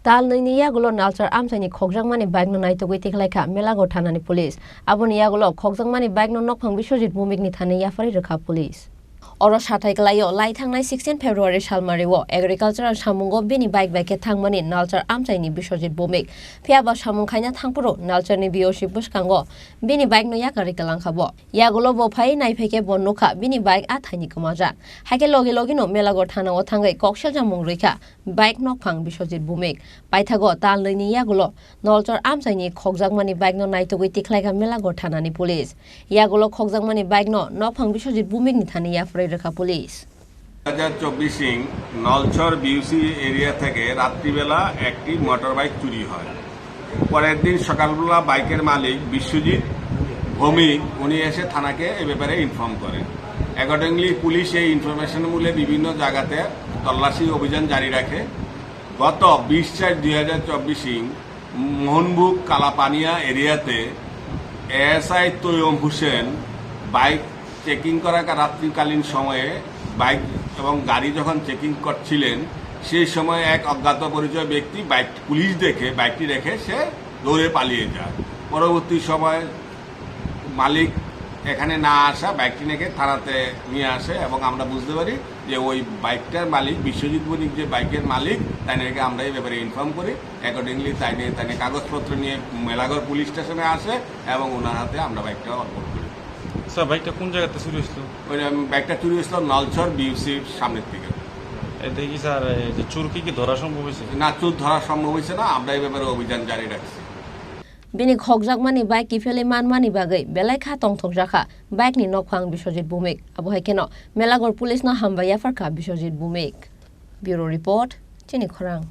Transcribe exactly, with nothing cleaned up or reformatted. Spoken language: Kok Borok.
Tal nwi ni yagulo Nalchar amchaini khokjakmani bike no naitugwi tikhlaikha Melago thanani police. Aboni yagulo khokjakmani bike no nokphang Biswajit Bhumik ni thani yapharwi rwkha police. Oro sathai kwlaio, lai thangnai sixteen February salmario agricultural samungo bini bike bai khe thangmani Nalchar amchaini Biswajit Bhumik. Phiyaba samung khaina thangphuru Nalcharni B O C bwskango bini bike no yakarwi kwlangkha bo. Yagulo bo phai naiphai khe bo nukha bini bike a thaini kwmajak. Haikhe logi logino Melago thanao thangwi kok seljamung rwikha bike nokphang Biswajit Bhumik. Paithago tal nwi ni yagulo Nalchar amchaini khokjakmani bike no naitugwi tikhlaikha Melago thanani police. Yagulo khokjakmani bike no nokphang Biswajit Bhumik ni thani yapharwi rwkha police. দু হাজার চব্বিশ ইং নলছর বিউসি এরিয়া থেকে রাত্রিবেলা একটি motor bike চুরি হয়। পরের দিন সকালবেলা বাইকের মালিক বিশ্বজিৎ ভৌমিক উনি এসে থানাকে এ ব্যাপারে ইনফর্ম করেন। অ্যাকর্ডিংলি পুলিশ এই ইনফরমেশন মূলে বিভিন্ন জায়গাতে তল্লাশি অভিযান জারি রাখে। গত বিশ চার দুই হাজার চব্বিশ ইং মোহনবুক কালাপানিয়া এরিয়াতে এএসআই তৈয়ম হোসেন বাইক চেকিং করা রাত্রিকালীন সময়ে বাইক এবং গাড়ি যখন চেকিং করছিলেন, সেই সময় এক অজ্ঞাত পরিচয় ব্যক্তি বাইক, পুলিশ দেখে বাইকটি রেখে সে দৌড়ে পালিয়ে যায়। পরবর্তী সময় মালিক এখানে না আসা, বাইকটি নাকি থানাতে নিয়ে আসে এবং আমরা বুঝতে পারি যে ওই বাইকটার মালিক বিশ্বজিৎ বণিক, যে বাইকের মালিক, তাই নাকি আমরা এই ব্যাপারে ইনফর্ম করি। অ্যাকর্ডিংলি তাই নিয়ে, তাই নিয়ে কাগজপত্র নিয়ে মেলাঘর পুলিশ স্টেশনে আসে এবং ওনার হাতে আমরা বাইকটা অর্পণ করি। স্যার, বাইকটা কোন জায়গাতে চুরি হয়েছিল? ওই, উম, বাইকটা চুরি হয়েছিল নলছর বিউসির সামনের দিকে। এতে কি স্যার, এই যে চুর কি কি ধরা সম্ভব হয়েছে? না, চুর ধরা সম্ভব হয়েছে না, আমরা এই ব্যাপারে অভিযান জারি রাখছি। Bini khokjakmani bike kiphilwi manmani bagwi belai kha tongthokjakha bike ni nokphang Biswajit Bhumik. Abo hai kheno Melagor police no hambai yapharkha Biswajit Bhumik. Bureau report, Chini Khorang.